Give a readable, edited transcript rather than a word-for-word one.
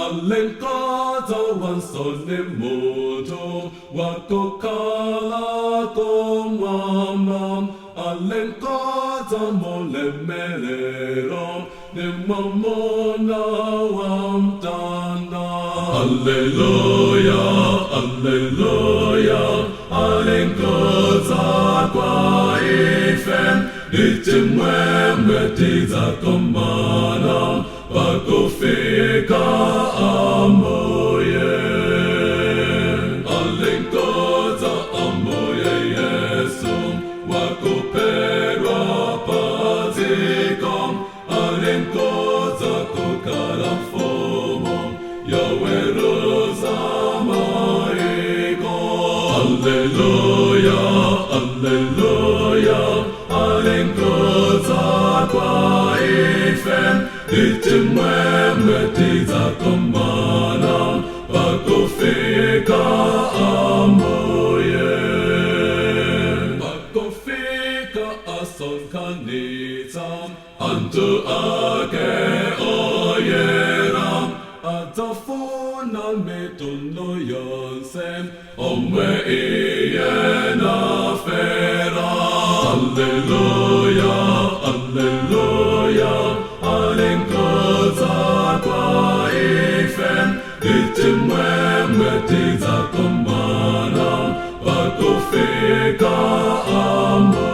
Alinkudza wanso ni mutu wakukhala kumwamba, alinkudza mulemelero ni mwamuna wa mtanda. Alleluya, alleluya, alinkudza kwa ife, ndi chimwemwe tidzakomana pakufika Ambuye. Alinkudza Ambuye Yesu wakuphedwa padziko, alinkudza kukhala mfumu yoweruza maiko. Alleluya, alleluya, alinkudza kwa ife, ndi chimwemwe tidzakomana pakufika Ambuye. Pakufika asonkhanitsa anthu ake oyera, adzafuna mitundu yonse omwe iye anafera. Alleluya, alleluya, alinkudza kwa ife, ndi chimwemwe tidzakomana pakufika Ambuye.